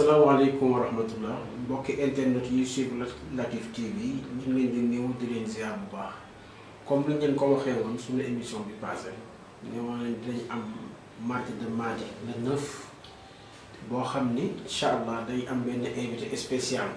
asalaamaaleykum wa rahmatullah mbokki internet yi suivre Latif TV ñu ngi leen di nuyu di leen ziar bu baax comme li ngeen ko waxee woon suñu émission bi passé ne woon nañ dinañ am mardi le 9 boo xam ni incha allah day am benn invité spécial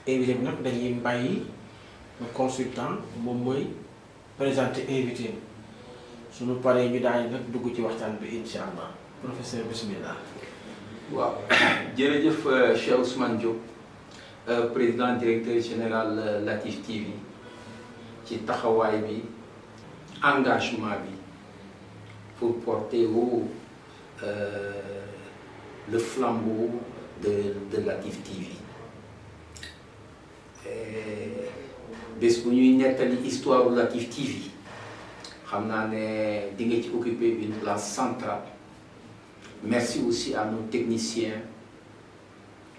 invité bi nag dañuy bàyyi le consultant moom mooy présenter invité suñu paree ñu daal di nag dugg ci waxtaan bi incha allah professeur bismillah. waaw jërëjëf Cheikh Ousmane Diop président directeur général Latif TV ci taxawaay bi engagement bi pour porter haut le flambeau de Latif TV bés bu ñuy nettali histoire Latif TV xam naa ne di nga ci occuper une place centrale. Merci aussi à nos techniciens,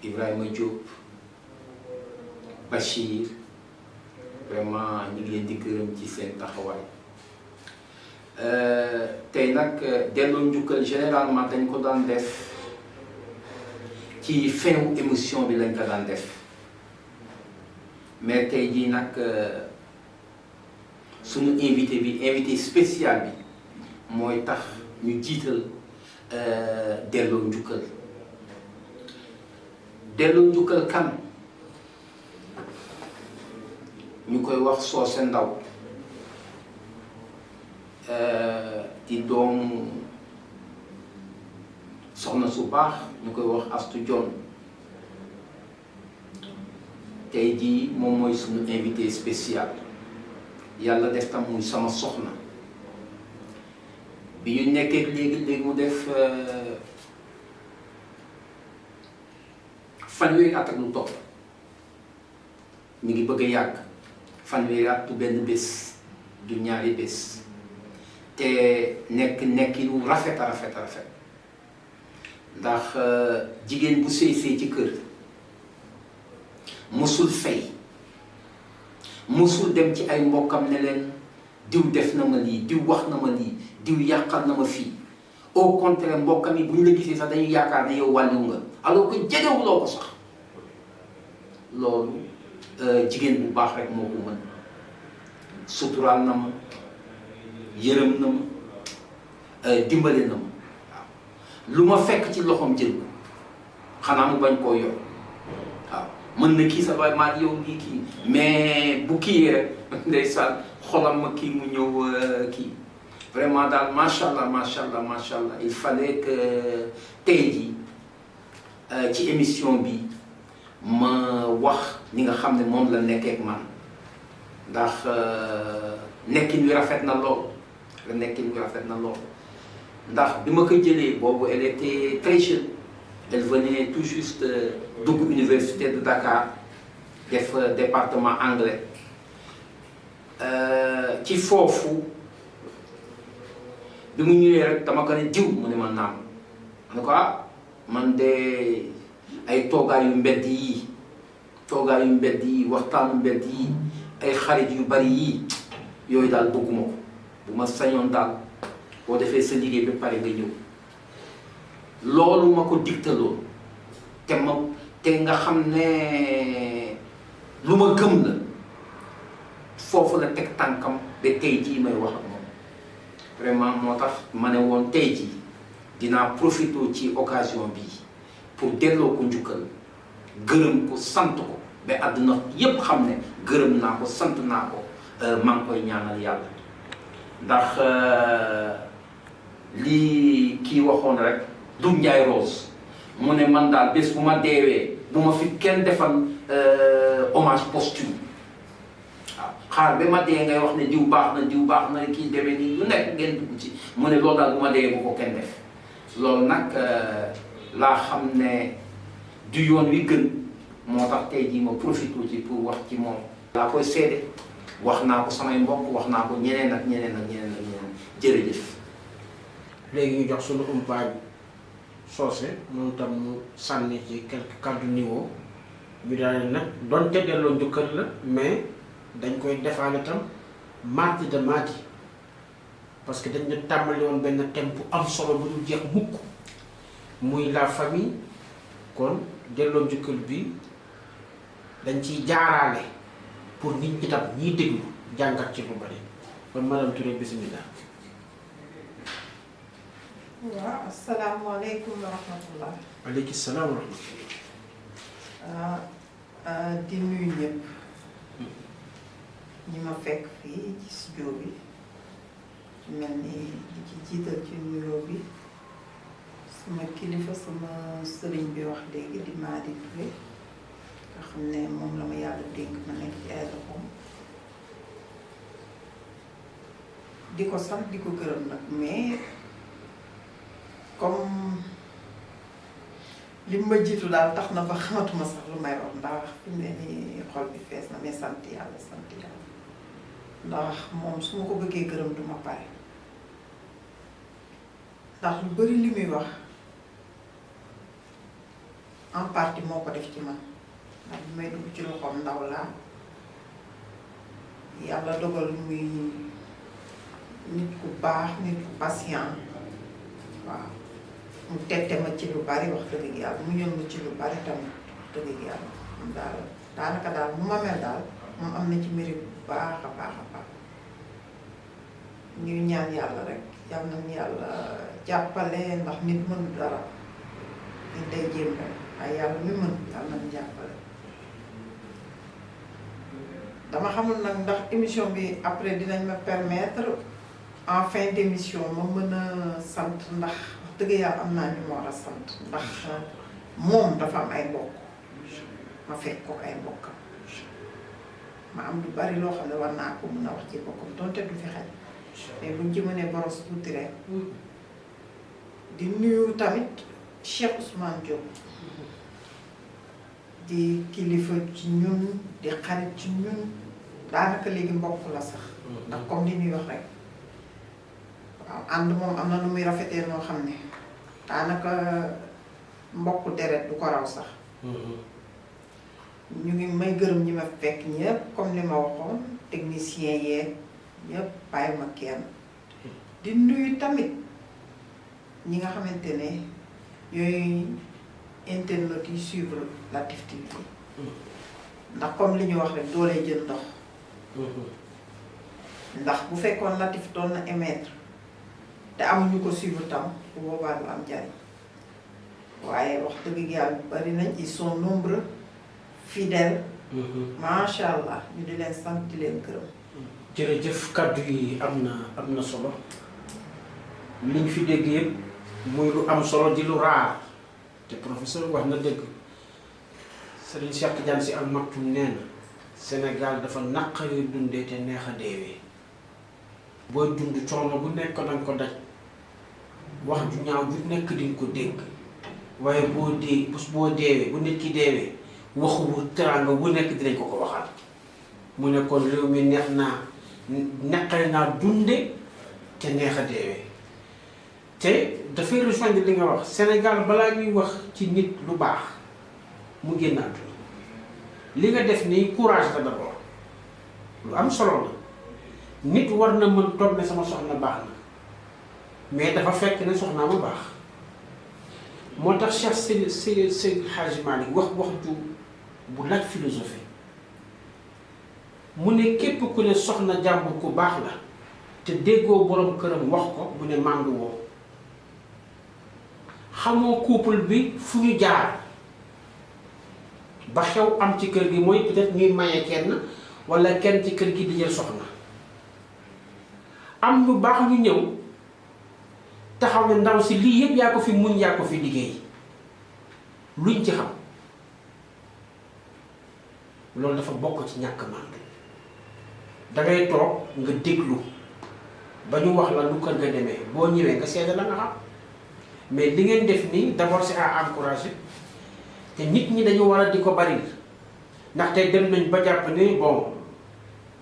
Ibrahima Diop, Bachir, vraiment ñu ngi leen di gërëm ci seen taxawaay tey nag delloo njukkal généralement dañ ko daan def ci fin wu émission bi lañ ko daan def mais tey jii nag suñu invité spécial bi mooy tax ñu jiital. Delloo njukkal kan ñu koy wax Socé Ndaw di doom soxna su baax ñu koy wax Astu Jon tey jii moom mooy suñu invité spécial yàlla def tam muy sama soxna bi ñu nekkee léegi mu def fanweeri at ak lu topp mi ngi bëgg a yàgg fanweeri at du benn bés du ñaari bés te nekki lu rafet a rafet ndax jigéen bu sëy ci kër mosul fay mosul dem ci ay mbokkam ne leen diw def na ma lii diw wax na ma lii diw yàqal na ma fii au contraire mbokkam yi bu ñu la gisee sax dañuy yaakaar ne yow wàllu nga alors que jegewuloo ko sax loolu jigéen bu baax rek moo ko mën suturaal na ma yërëm na ma dimbale na ma waaw lu ma fekk ci loxoom jël ko xanaa mu bañ koo yor waaw mën na kii sa waay maa yow lii kii mais bu kii rek ndeysaan xolam ma kii mu ñëw kii vraiment daal macha allah il fallait que tey jii ci émission bi ma wax ni nga xam ne moom la nekkee ak man ndax nekkin wi rafet na lool ndax bi ma ko jëlee boobu elle était très jeune elle venait tout juste dugg université de Dakar def département anglais ci foofu. bi mu ñëwee rek dama ko ne diw mu ne ma naam ma ne ko man de ay toogaayu mbedd yi waxtaanu mbedd yi ay xarit yu bari yi yooyu daal bëgguma ko bu ma sañoon daal boo defee sa liggéey ba pare nga ñëw loolu ma ko digtaloon te nga xam ne lu ma gëm la foofu la teg tànkam ba tey jii may wax ak moom vraiment moo tax ma ne woon tey jii dinaa profité ci occasion bi pour delloo ko njukkal gërëm ko sant ko ba àdduna yépp xam ne gërëm naa ko sant naa ko maa ngi koy ñaanal yàlla ndax lii kii waxoon rek du Njaay Rose mu ne man daal bés bu ma deewee bu ma fi kenn defal hommage posthume xaar ba ma dee ngay wax ne diw baax na kii demee nii lu nekk ngeen dugg ci mu ne loolu daal bu ma dee bu ko kenn def loolu nag laa xam ne du yoon wi gën moo tax tey jii ma profité ci pour wax ci moom laa koy seede wax naa ko samay mbokk wax naa ko ñeneen ak ñeneen jërëjëf. léegi ñu jox suñu umpaañ Socé moom tam mu sànni ci quelques kàddu niveau ñu daal nag donte delloo njukkal la mais dañ koy defaale tam mardi de mardi parce que dañ ne tàmbali woon benn thème bu am solo bu dul jeex mukk muy la famille kon delloo njukkal bi dañ ciy jaaraale pour nit ñi tam ñiy déglu jàngat ci lu bari kon madame Touré bismillah. waaw asalaamaaleykum wa rahmatullah. waaleykum salaam wa rahmatullah. di nuyu ñëpp ñi ma fekk fii ci studio bi ci mel ni di ci jiital ci nuyoo bi sama kilifa sama sëriñ bi wax léegi di Madi Touré nga xam ne moom la ma yàlla dénk ma nekk ci ay loxoom di ko sant di ko gërëm nag mais comme li ma jiitu daal tax na ba xamatuma sax lu may wax ndax fi mu ne nii xol bi fees na mais sant yàlla ndax moom su ma ko bëggee gërëm duma pare ndax lu bari li muy wax en partie moo ko def ci man ndax bi may dugg ci loxoom ndaw laa yàlla dogal muy nit ku baax nit ku patient waaw mu tette ma ci lu bari wax dëgg yàlla mu ñëw ma ci lu bari tamit wax dëgg yàlla moom daal daanaka daal mu ma mel daal moom am na ci mérite bu baax a baax a baax ñuy ñaan yàlla rek yal nañu yàlla jàppale ndax nit mënul dara nit day jéem rek waaye yàlla mi mën yal nañu jàppale. dama xamul nag ndax émission bi après dinañ ma permettre en fin d'émission ma mën a sant ndax. dëgg yàlla am naa ñu ma war a sant ndax moom dafa am ay mbokk ma fekk ko ay mbokkam ma am lu bari loo xam ne war naa ko mën a wax ci bokkam donte du fi xaj mais buñ ci mënee boros tuuti rek di nuyu tamit Cheikh Ousmane Diop di kilifa ci ñun di xarit ci ñun daanaka léegi mbokk la sax ndax comme li ñuy wax rek waaw ànd moom am na nu muy rafetee noo xam ne daanaka mbokk deret du ko raw sax ñu ngi may gërëm ñi ma fekk ñëpp comme li ma waxoon technicien yeeg ñëpp bàyyi ma kenn di nuyu tamit ñi nga xamante ne yooyu internet yi suivre Latif TV ndax comme li ñu wax rek doolee jël ndox ndax bu fekkoon Latif doon na émettre te amuñu ko suivre tam bu boobaa du am njariñ waaye wax dëgg yàlla bari nañ ils sont nombreux fidèles. macha allah ñu di leen sant di leen gërëm. jërëjëf kàddu yi am na solo liñ fi dégg yëpp muy lu am solo di lu raar te professeur wax na dëgg Serigne Cheikh Tidiane Sy Al Maktoum nee na Sénégal dafa naqari dundee te neex a deewee booy dund coono bu nekk danga ko daj wax ju ñaaw bu nekk dinga ko dégg waaye boo deewee bu nit ki deewee waxu bu teraanga bu nekk dinañ ko waxal mu ne kon réew mi naqari naa dunde te neex a deewee te dafay rejoindre li nga wax Sénégal balaa ñuy wax ci nit lu baax mu génn àdduna li nga def nii courage la d'abord lu am solo la nit war na mën toog ne sama soxna baax na mais dafa fekk ne soxnaa ma baax moo tax Cheikh Seydi Hadji Malick wax ju bu laaj philosophie mu ne képp ku ne soxna jàmbur ku baax la te déggoo borom këram wax ko mu ne màndu woo xamoo couple bi fu ñu jaar ba xew am ci kër gi mooy peut-être ñuy maye kenn walla kenn ci kër gi di jël soxna am ñu baax ñu ñëw taxaw ne ndaw si lii yëpp yaa ko fi muñ yaa ko fi liggéey luñ ci xam loolu dafa bokk ci ñàkk màndu dangay toog nga déglu ba ñu wax la lu kër ga demee boo ñëwee nga seede la nga xam mais li ngeen def nii d'abord c'est à encourager te nit ñi dañu war a di ko bari ndaxte dem nañ ba jàpp ne bon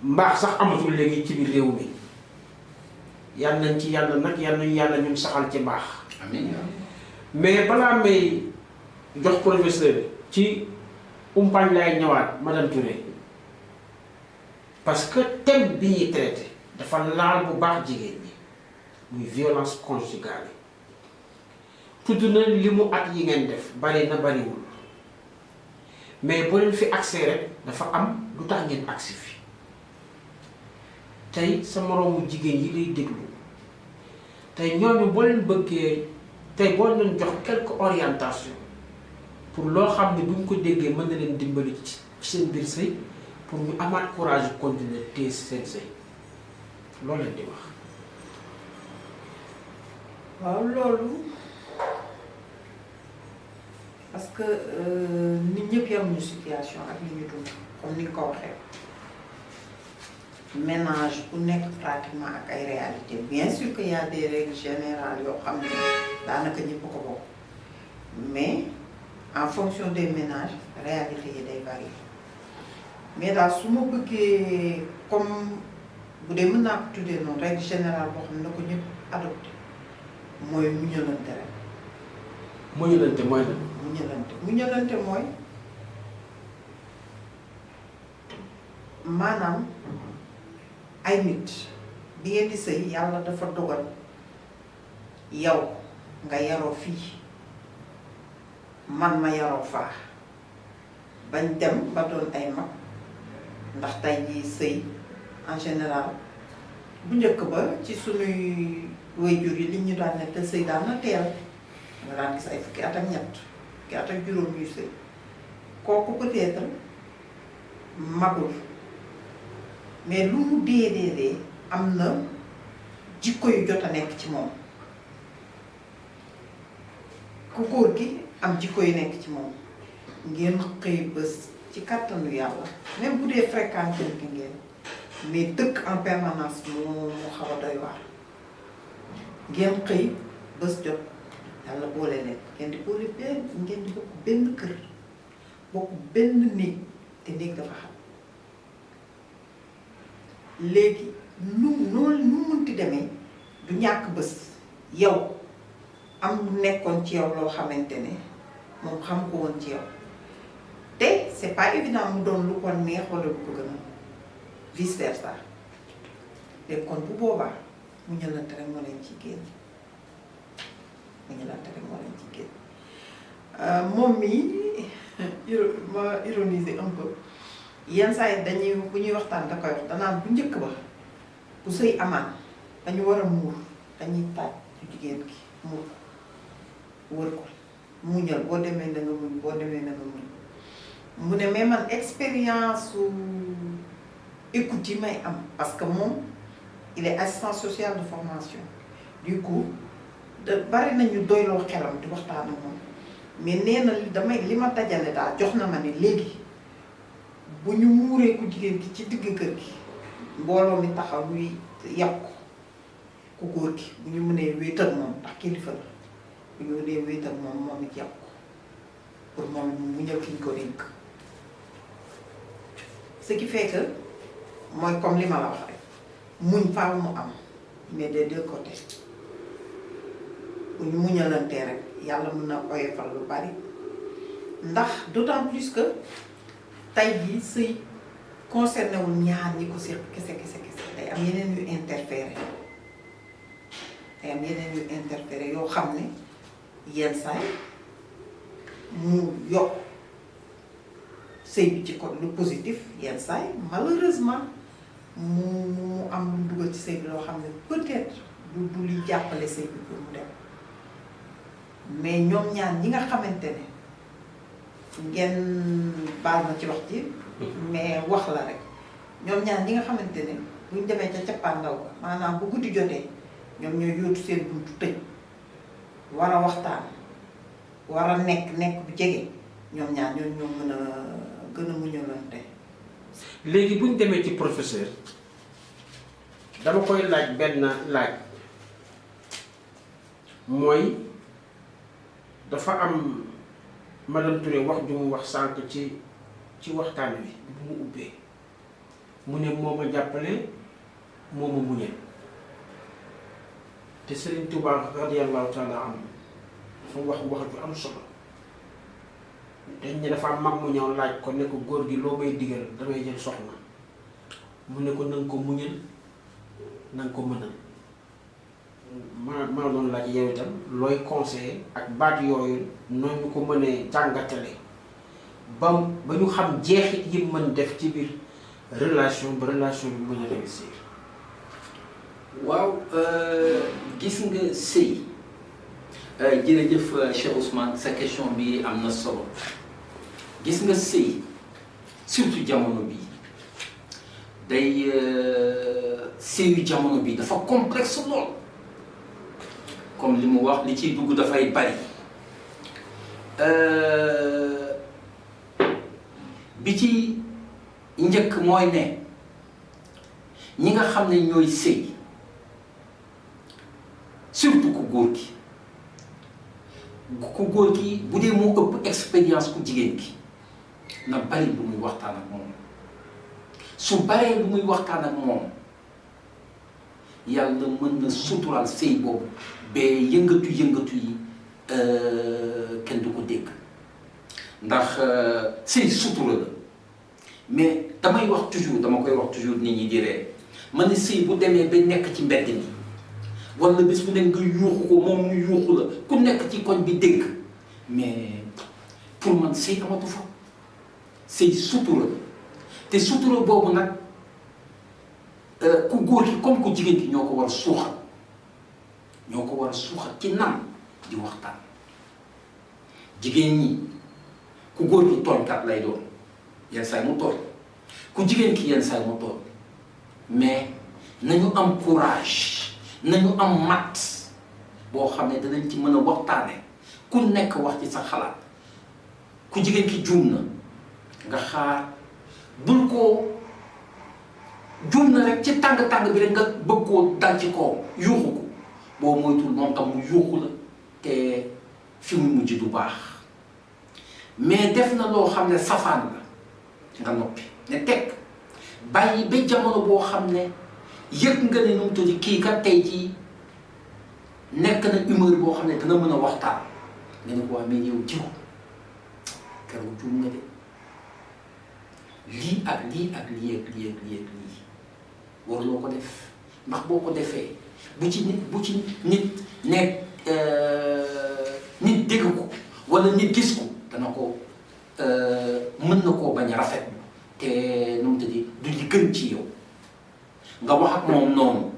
mbaax sax amatul léegi ci biir réew mi yal nañ ci yàlla nag yal nañu yàlla ñun saxal ci mbaax. amiin. mais balaa may jox professeur ci umpaañ laay ñëwaat madame Touré parce que thème bi ñuy traité dafa laal bu baax jigéen ñi muy violence conjugale tudd na li mu at yi ngeen def bari na bariwul mais boo leen fi accès rek dafa am lu tax ngeen agsi fi tey sa moroomu jigéen yi lay déglu tey ñooñu boo leen bëggee tey boo leen jox quelques orientations pour loo xam ne bu ñu ko déggee mën na leen dimbali ci seen biir sëy pour ñu amaat courage continuer téye seen sëy loolu leen di wax. waaw loolu parce que nit ñëpp yamuñu situation ak li ñu dund comme ni nga ko waxee ménage bu nekk pratiquement ak ay réalités bien sûr que y a des règles générales yoo xam ne daanaka ñëpp ko bokk mais en fonction des ménages réalités yi day varier mais daal su ma bëggee comme bu dee mën naa ko tuddee noonu règle générale boo xam ne na ko ñëpp adopté mooy muñalante rek. muñalante mooy lan. muñalante mooy maanaam ay nit bi ngeen di sëy yàlla dafa dogal yow nga yaroo fii man ma yaroo faa bañ dem ba doon ay mag ndax tey jii sëy en général bu njëkk ba ci sunuy waajur yi li ñu daan ne te sëy daan na teel nga daan gis ay fukki at ak ñett fukki at ak juróom yuy sëy kooku peut-être magul mais lu mu dee am na jikko yu jot a nekk ci moom ku góor gi am jikko yu nekk ci moom ngeen xëy bés ci kàttanu yàlla même bu dee fréquenté gi ngeen mais dëkk en permanence moo xaw a doy waar ngeen xëy bés jot yàlla boole leen ngeen di boole ngeen di bokk benn kër bokk benn néeg te néeg dafa xam léegi nu munti demee du ñàkk bés yow am lu nekkoon ci yow loo xamante ne moom xam ko woon ci yow te c'est pas évident mu doon lu ko neex wala lu ko gën a vice versa léegi kon bu boobaa mu ñëlante rek moo leen ci génn moom mii ma ironiser un peu yenn saa yi dañuy bu ñuy waxtaan da koy wax danaan bu njëkk ba bu sëy amaan dañu war a muur dañuy taaj ci jigéen gi muur wër ko muñal boo demee na nga muñ boo demee na nga muñ mu ne mais man expérience su écoute yi may am parce que moom il est assistant social de formation du coup da bari nañu doyloo xelam di waxtaan ak moom mais nee na li ma dajale daal jox na ma ne léegi bu ñu muuree ku jigéen gi ci digg kër gi mbooloo mi taxaw ñuy yàpp ku góor gi bu ñu mënee wéet ak moom ndax kilifa la bu ñu mënee wéet ak moom moom it yàpp ko pour moom mu ñëw fi ñu ko dénk ce qui fait que mooy comme li ma la wax rek muñ faaw mu am mais des deux côtés bu ñu muñalantee rek yàlla mën na oyofal lu bari ndax d'autant plus que tey jii sëy concerné wul ñaar ñi ko seq kese day am yeneen yu interféré yoo xam ne yenn saay mu yokk sëy bi ci ko lu positif yenn saay malheureusement mu am lu dugal ci sëy bi loo xam ne peut-être du li jàppale sëy bi pour mu dem mais ñoom ñaar ñi nga xamante ne ngeen baal ma ci wax ji mais wax la rek ñoom ñaar ñi nga xamante ne buñ demee ca cappaandaw ba maanaam bu guddi jotee ñoom ñooy yóotu seen buntu tëj war a waxtaan war a nekk bu jege ñoom ñaar ñoo mën a gën a muñalante. léegi buñ demee ci professeur dama koy laaj benn laaj mooy dafa am madame Touré wax ju mu wax sànq ci waxtaan wi bu mu ubbee mu ne moo ma jàppale moo ma muñal te Serigne Touba radiyallahu taala anhu dafa wax ju am solo dañ ne dafa am mag mu ñëw laaj ko ne ko góor gi loo may digal damay jël soxna mu ne ko nanga ko muñal nanga ko mënal ma doon laaj yow itam looy conseiller ak baat yooyu noonu ñu ko mënee jàngatale ba ñu xam jeexit yi mën def ci biir relation ba relation bi mën a réussir. waaw gis nga sëy jërëjëf Cheikh Ousmane sa question bi am na solo gis nga sëy surtout jamono bi day sëyu jamono bi dafa complexe lool comme li mu wax li ciy dugg dafay bari bi ci njëkk mooy ne ñi nga xam ne ñooy sëy surtout ku góor gi bu dee moo ëpp expérience ku jigéen ki na bari lu muy waxtaan ak moom su baree lu muy waxtaan ak moom yàlla mën na suturaal sëy boobu ba yëngatu yi kenn du ko dégg ndax sëy sutura la mais dama koy wax toujours nit ñi di ree ma ne sëy bu demee ba nekk ci mbedd mi wala bés bu nekk nga yuuxu ko moom mu yuuxu la ku nekk ci koñ bi dégg mais pour man sëy amatu fa sëy sutura te sutura boobu nag ku góor ki comme ku jigéen ki ñoo ko war a suuxat ci nam di waxtaan jigéen ñi ku góor ki tooñkat lay doon yenn saay mu tooñ ku jigéen ki yenn saay mu tooñ mais nañu am courage nañu am mat boo xam ne danañ ci mën a waxtaane ku nekk wax ci sa xalaat ku jigéen ki juum na nga xaar bul ko juum na rek ci tàng-tàng bi rek nga bëgg koo dal ci kaw yuuxu ko boo moytul moom tam mu yuuxu la te fi mu mujj du baax mais def na loo xam ne safaan la nga noppi ne teg bàyyi ba jamono boo xam ne yëg nga ne nu mu tudd kii kat tey jii nekk na humeur boo xam ne dina mën a waxtaan nga ne ko waa mais yow jiw keroog juum nga de lii ak lii waruloo ko def ndax boo ko defee bu ci nit nekk nit dégg ko wala nit gis ko dana ko mën na koo bañ a rafet te nu mu tëddee du li gën ci yow nga wax ak moom noonu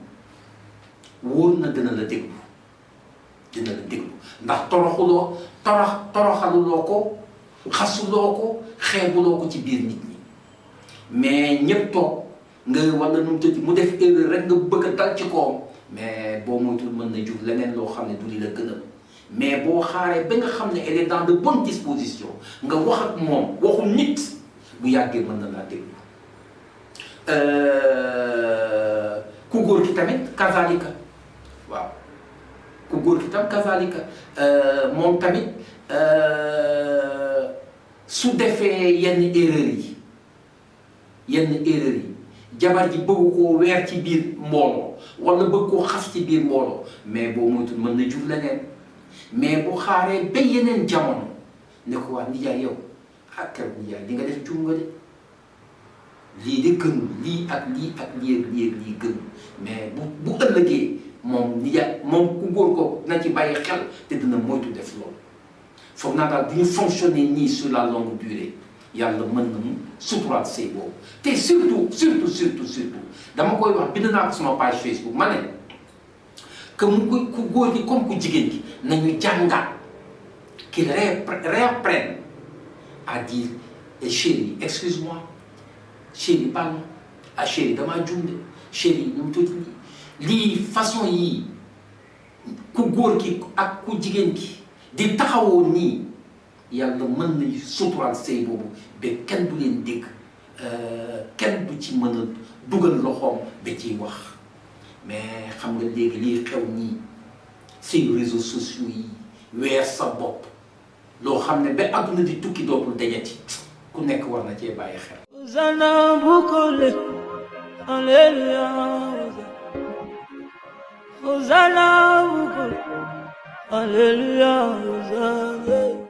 wóor na dina la déglu ndax toroxaluloo ko xasuloo ko xeebuloo ko ci biir nit ñi mais ñëpp toog nga wala nu mu tëdd mu def erreur rek nga bëgg a dal ci kawam mais boo moytul mën na jur leneen loo xam ne du li la gënal mais boo xaaree ba nga xam ne elle est dans de bonnes dispositions nga wax ak moom waxu nit bu yàggee mën na laa déglu ku góor ki tamit kazalika waaw ku góor ki tam kazalika moom tamit su defee yenn erreur yi jabar ji bëgg koo weer ci biir mbooloo wala bëgg koo xas ci biir mbooloo mais boo moytul mën na jur leneen mais bu xaaree ba yeneen jamono ne ko waa nijaay yow ak kër nijaay li nga def juum nga de lii de gënul lii ak lii gënul mais bu ëllëgee moom nijaay moom ku góor ko dina ci bàyyi xel te dina moytu def loolu foog naa daal bu ñu fonctionner nii sur la longue durée yàlla mën na mu suturaat sëy boobu te surtout dama koy wax bind naa ko sama page Facebook ma ne que mu ku góor gi comme ku jigéen gi nañu jàngaat qu'il réapprenne à dire chérie excuse-moi chérie baal ma ah chérie damaa juum de chérie ñu mu tuuti lii façon yii ku góor gi ak ku jigéen gi di taxawoo nii yàlla mën na suturaal sëy boobu ba kenn du leen dégg kenn du ci mën a dugal loxoom ba ciy wax mais xam nga léegi lii xew nii sëy réseaux sociaux yi weer sa bopp loo xam ne ba àdduna di tukki dootul dajati ku nekk war na cee bàyyi xel. Zana bukole, Alléluia. Zana bukole, Alléluia.